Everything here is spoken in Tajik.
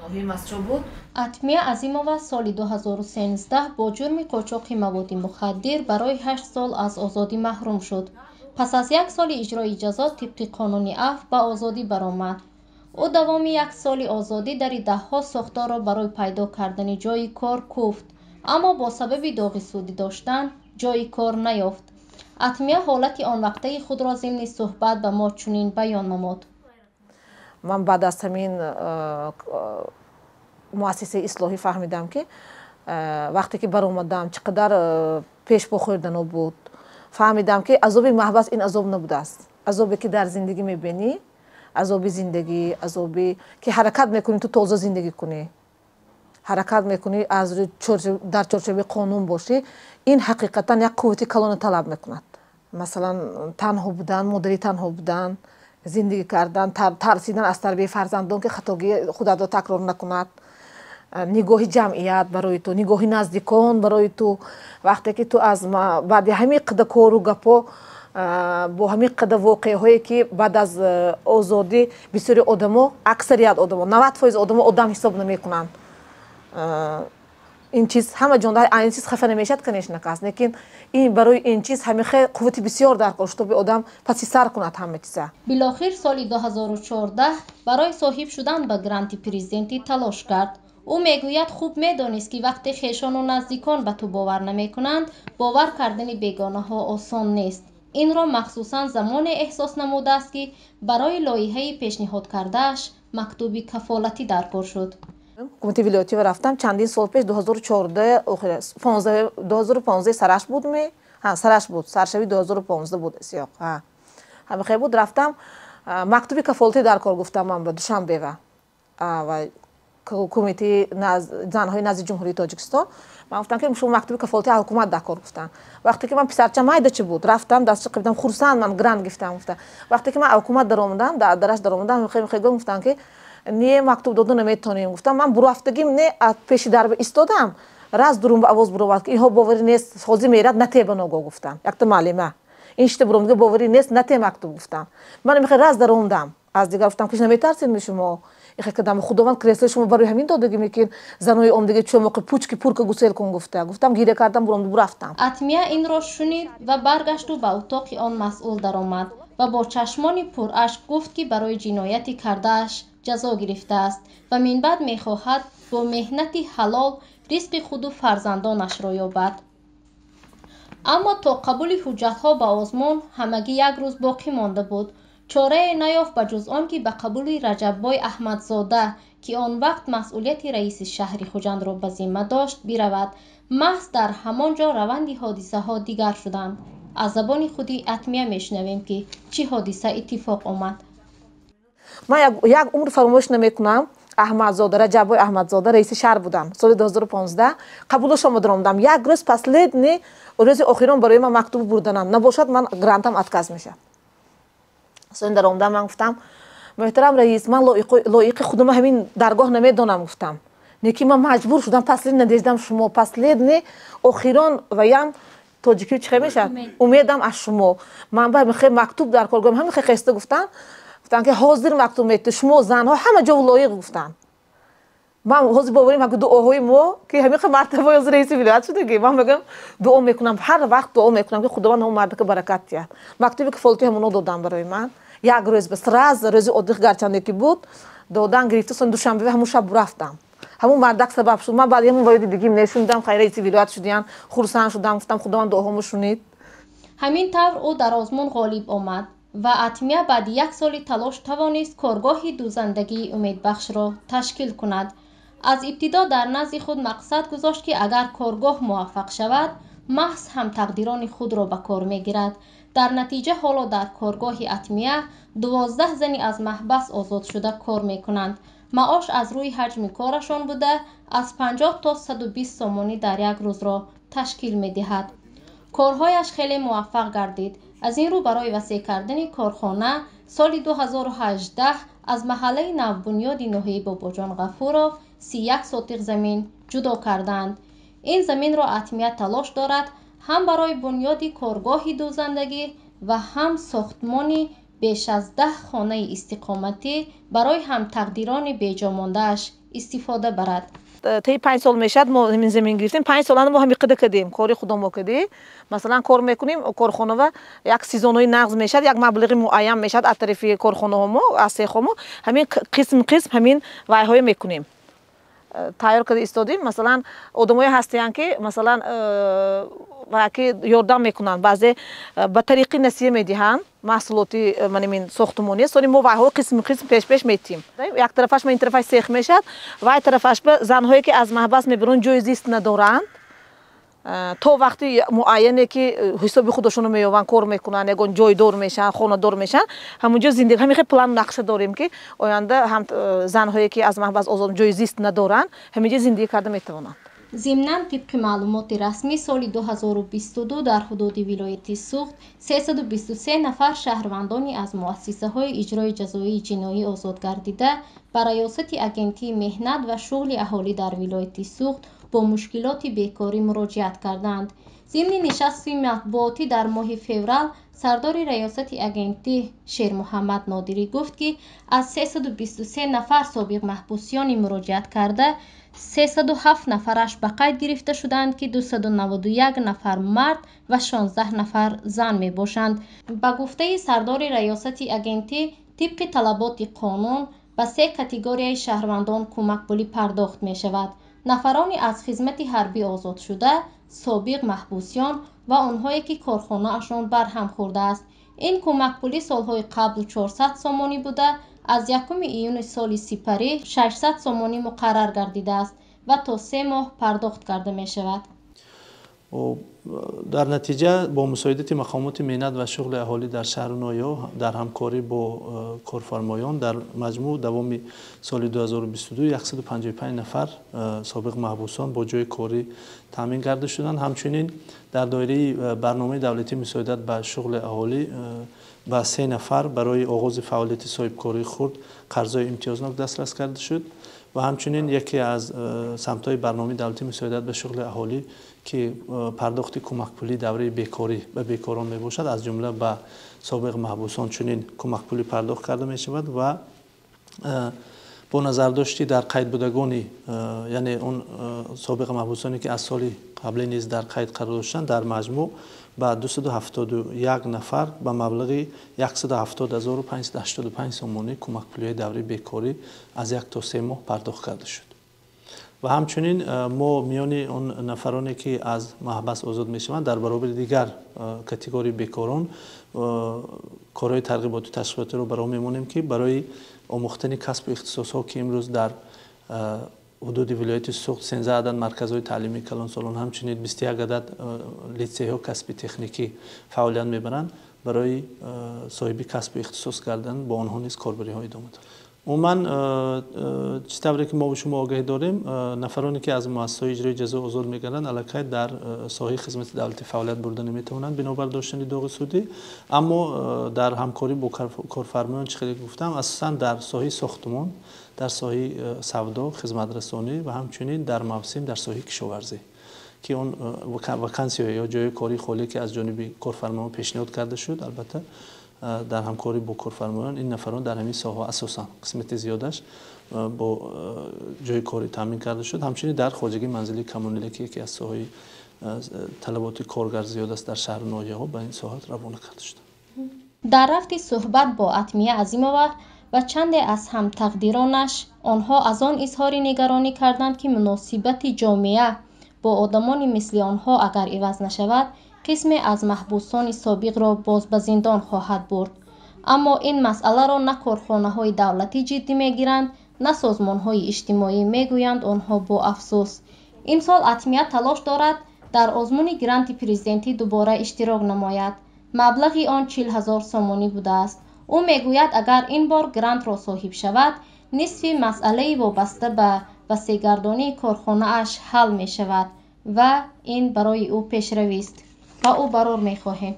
Ноҳияи Мастчоҳ буд. Атмия Азимова соли 2013 бо ҷурми қочоқи маводи мухаддир барои 8 сол аз озодӣ маҳрум шуд. Пас аз як соли иҷрои ҷазо тибқи қонуни афв ба озодӣ баромад. Ӯ давоми як соли озодӣ дари даҳҳо сохторро барои пайдо кардани ҷойи кор куфт, аммо бо сабаби доғи судӣ доштан ҷойи кор наёфт. Атмия ҳолати он вақтаи худро зимни суҳбат ба мо чунин баён намуд. Ман баъд аз ҳамин муассисаи ислоҳӣ фаҳмидам, ки вақте ки баромадам, чӣ қадар пешпо хӯрдано буд. Фаҳмидам, ки азоби маҳбас ин азоб набудааст. Азобе ки дар зиндагӣ мебинӣ, азоби зиндагӣ, азобе ки ҳаракат мекунӣ ту тоза зиндагӣ кунӣ, ҳаракат мекунӣ аз дар чорчӯби қонун бошӣ, ин ҳақиқатан як қуввати калона талаб мекунад. Масалан, танҳо будан, модари танҳо будан, зиндагӣ кардан, тарсидан аз тарбияи фарзандон, ки хатогии худатро такрор накунад, нигоҳи ҷамъият барои ту, нигоҳи наздикон барои ту. Вақте ки ту аз баъди ҳамин қадар кору гапҳо, бо ҳамин қадар воқеаҳое ки баъд аз озодӣ бисёри одамо, аксарият одамо, 90% одамо одам ҳисоб намекунанд. Ин чиз ҳама ҷонда ин чиз хафа намешавад, конечно, кас, лекин ин барои ин чиз ҳамихе қуввати бисёр даркор, чтобы одам паси сар кунад ҳама чиза. Билохир соли 2014 барои соҳиб шудан ба гранти президентӣ талош кард. Ӯ мегӯяд, хуб медонист, ки вақте хешону наздикон ба ту бовар намекунанд, бовар кардани бегонаҳо осон нест. Инро махсусан замоне эҳсос намудааст, ки барои лоиҳаи пешниҳодкардааш мактуби кафолатӣ даркор шуд. Ҳукумати вилоятӣ рафтам чандин сол пеш, 2014, 2015 сараш буд, ме сараш буд, саршави 2015 буд, сиёқ ҳамихе буд. Рафтам, мактуби кафолатӣ даркор гуфтам ман ба Душанбева ва кумитаи занҳои назди Ҷумҳурии Тоҷикистон. Ман гуфтам, ки шумо мактуби кафолатӣ ҳукумат даркор гуфтам. Вақте ки ман писарча майдачи буд, рафтам, дастча қибдам, хурсанд, ман грант гирифтам гуфтам. Вақте ки ман ҳукумат даромадам, дараш даромадам, мехе гуфтам, ки не, мактуб дода наметонем гуфтам. Ман бурафтагим не, пеши дарба истодам, раз дурум ба овоз буровад, ки инҳо боварӣ нест, ҳозир мерад, нате ба ногоҳ гуфтам. Якта муаллима ин шита буром, боварӣ нест, нате мактуб гуфтам. Ман мехе раз даромдам, аз дигар гуфтам, ки наметарсед шумо ихе кадам, Худованд креслои шумо барои ҳамин додагӣ мекин, занои омдиги чӯмоқи пучки пурка гусел кун гуфта. Гуфтам, гиря кардам, буром бурафтам. Атмия инро шунид ва баргашту ба утоқи он масъул даромад ва бо чашмони пурашк гуфт, ки барои ҷинояти кардааш ҷазо гирифтааст ва минбаъд мехоҳад бо меҳнати ҳалол ризқи худу фарзандонашро ёбад. Аммо то қабули ҳуҷҷатҳо ба озмун ҳамагӣ як рӯз боқӣ монда буд. Чорае наёфт ба ҷуз он ки ба қабули Раҷаббой Аҳмадзода, ки он вақт масъулияти раиси шаҳри Хуҷандро ба зимма дошт, биравад. Маҳз дар ҳамон ҷо раванди ҳодисаҳо дигар шуданд. Аз забони худи Атмия мешунавем, ки чӣ ҳодиса иттифоқ омад. Ман як умр фаромӯш намекунам. Аҳмадзода, Раҷаббой Аҳмадзода раиси шаҳр буданд соли 2015. Қабулаш омада омадам, як рӯз, последний рӯзи охирон барои ман мактуб бурданам, набошад, ман грантам отказ мешавад. Сони даромадам, ман гуфтам: «Муҳтарам раис, ман лоиқи худама ҳамин даргоҳ намедонам», гуфтам, «лекин ман маҷбур шудам, последний надеждам шумо, последний охирон ваям, тоҷикӣ чӣ мешавад, умедам аз шумо, ман ба мехе мактуб дар кор гӯям». Ҳамин хеста гуфтам, гуфтам, ки ҳозир мактуб мету, шумо занҳо ҳама ҷо лоиқ гуфтам. Ман ҳозир боварим, ки дуоҳои мо ки ҳамин мартаба ҳозир раиси вилоят шудаги. Ман мегӯям, дуо мекунам, ҳар вақт дуо мекунам, ки Худованд ҳамон мардака баракат диҳад. Мактуби кафолатӣ ҳамоно додам барои ман як рӯз ба сразу, рӯзи отдых гарчанде ки буд, додан гирифта. Сон Душанбе ҳамон шаб рафтам. Ҳамон мардак сабаб шуд. Ман баъд ҳамон воиди дигим нешунидам, хайр, раиси вилоят шудиян, хурсанд шудам, гуфтам: «Худованд дуоҳомо шунид». Ҳамин тавр ӯ дар озмун ғолиб омад ва Атмия баъди як соли талош тавонист коргоҳи дӯзандагии умедбахшро ташкил кунад. Аз ибтидо дар назди худ мақсад гузошт, ки агар коргоҳ муваффақ шавад, маҳз ҳамтақдирони худро ба кор мегирад. Дар натиҷа ҳоло дар коргоҳи Атмия 12 зани аз маҳбас озодшуда кор мекунанд. Маош аз рӯи ҳаҷми корашон буда, аз 50 то 120 сомонӣ дар як рӯзро ташкил медиҳад. Корҳояш хеле муваффақ гардид. Аз ин рӯ барои васеъ кардани корхона соли 2018 аз маҳаллаи навбунёди ноҳияи Бобоҷон Ғафуров 31 сотиқ замин ҷудо карданд. Ин заминро Атмия талош дорад ҳам барои бунёди коргоҳи дӯзандагӣ ва ҳам сохтмони беш аз 10 хонаи истиқоматӣ барои ҳамтақдирони беҷомондааш Истифода барад. Таи 5 сол мешавад, мо ҳамин замин гирифтем. 5 солана мо ҳамин қида кардем, кори худо мо кардем. Масалан, кор мекунем корхонава, як сезонҳои нағз мешавад, як маблағи муайян мешавад аз тарафи корхонаҳо, мо аз сехҳо мо ҳамин қисм қисм ҳамин вайҳое мекунем, тайёр карда истодем. Масалан, одамое ҳастиянд, ки масалан ки ёрдам мекунанд, баъзе ба тариқи насия медиҳанд маҳсулоти манамин сохтумонӣ. Сони мо вайҳо қисм қисм пешпеш метиҳем. Як тарафаш ма ин тарафаш сех мешавад, вай тарафаш ба занҳое, ки аз маҳбас мебаранд, ҷои зист надоранд, то вақти муайяне, ки ҳисоби худашонро меёбанд, кор мекунанд, ягон ҷойдор мешаванд, хонадор мешаванд, ҳамунҷо зиндагӣ. Ҳамин хел плану нақша дорем, ки оянда ҳам занҳое, ки аз маҳбас озод, ҷои зист надоранд, ҳаминҷо зиндагӣ карда метавонанд. Зимнан, тибқи маълумоти расмӣ, соли 2022 дар ҳудуди вилояти Суғд 323 нафар шаҳрвандони аз муассисаҳои иҷрои ҷазоии ҷиноӣ озод гардида ба Раёсати Агентии меҳнат ва шуғли аҳолӣ дар вилояти Суғд бо мушкилоти бекорӣ муроҷиат карданд. Зимни нишасти матбуотӣ дар моҳи феврал сардори раёсати агентӣ Шермуҳаммад Нодирӣ гуфт, ки аз 323 нафар собиқ маҳбусёни муроҷиат карда, 307 нафараш ба қайд гирифта шудаанд, ки 291 нафар мард ва 16 нафар зан мебошанд. Ба гуфтаи сардори раёсати агентӣ, тибқи талаботи қонун ба се категорияи шаҳрвандон кӯмакпулӣ пардохт мешавад: нафарони аз хизмати ҳарбӣ озодшуда, собиқ маҳбусён ва онҳое, ки корхонаашон барҳам хӯрдааст. Ин кӯмакпулӣ солҳои қабл 400 сомонӣ буда, аз 1 июни соли сипарӣ 600 сомонӣ муқаррар гардидааст ва то 3 моҳ пардохт карда мешавад. Дар натиҷа, бо мусоидати мақомоти меҳнат ва шуғли аҳолӣ дар шаҳру ноҳияҳо дар ҳамкорӣ бо корфармоён дар маҷмӯъ давоми соли 2022 155 нафар собиқ маҳбусон бо ҷои корӣ таъмин карда шуданд. Ҳамчунин, дар доираи барномаи давлатии мусоидат ба шуғли аҳолӣ ба се нафар барои оғози фаъолияти соҳибкории хурд қарзҳои имтиёзнок дастрас карда шуд. Ва ҳамчунин яке аз самтҳои барномаи давлатии мусоидат ба шуғли аҳолӣ, ки пардохти кӯмакпулии давраи бекорӣ ба бекорон мебошад, аз ҷумла ба собиқ маҳбусон чунин кӯмакпулӣ пардохт карда мешавад. Ва бо назардошти дар қайдбудагони, яъне он собиқ маҳбусоне, ки аз соли қаблӣ низ дар қайд қарор доштанд, дар маҷмӯъ ба 271 нафар ба маблағи 170 585 сомонӣ кӯмакпулиҳои давраи бекорӣ аз 1 то 3 моҳ пардохт карда шуд. Ва ҳамчунин мо миёни он нафароне, ки аз маҳбас озод мешаванд, дар баробари дигар категорияи бекорон корҳои тарғиботу ташвиқотиро ба роҳ мемонем, ки барои омӯхтани касбу ихтисосҳо, ки имрӯз дар ҳудуди вилояти Суғд 13 адад марказҳои таълимии калонсолон, ҳамчунин 21 адад литсейҳо касби техникӣ фаъолият мебаранд, барои соҳиби касбу ихтисос кардан бо онҳо низ корбариҳо идома дорад. Умуман, чӣ тавре ки мо шумо огаҳӣ дорем, нафароне, ки аз муассисаҳои иҷрои ҷазо озод мегарданд, аллакай дар соҳаи хизмати давлатӣ фаъолият бурда наметавонанд бинобар доштани доғи судӣ. Аммо дар ҳамкорӣ бо корфармоён, чӣ хеле гуфтам, асосан дар соҳаи сохтумон, дар соҳаи савдо, хизматрасонӣ ва ҳамчунин дар мавсим дар соҳаи кишоварзӣ, ки он вакансияҳо ё ҷойи кории холие, ки аз ҷониби корфармоён пешниҳод карда шуд, албатта, дар ҳамкорӣ бо корфармоён ин нафарон дар ҳамин соҳаҳо асосан қисмати зиёдаш бо ҷойи корӣ таъмин карда шуд. Ҳамчунин дар хоҷагии манзилии коммуналӣ, ки яке аз соҳаи талаботи коргар зиёд аст дар шаҳру ноҳияҳо, ба ин соҳа равона карда шуданд. Дар рафти суҳбат бо Атмия Азимова ва чанде аз ҳамтақдиронаш, онҳо аз он изҳори нигаронӣ карданд, ки муносибати ҷомеа бо одамони мисли онҳо агар иваз нашавад, қисме аз маҳбусони собиқро боз ба зиндон хоҳад бурд. Аммо ин масъаларо на корхонаҳои давлатӣ ҷиддӣ мегиранд, на созмонҳои иҷтимоӣ, мегӯянд онҳо бо афсӯс. Имсол Атмия талош дорад дар озмуни гранти президентӣ дубора иштирок намояд. Маблағи он 40 000 сомонӣ будааст. Ӯ мегӯяд, агар ин бор грантро соҳиб шавад, нисфи масъалаи вобаста ба васеъгардонии корхонааш ҳал мешавад ва ин барои ӯ пешравист ва ӯ барор мехоҳем.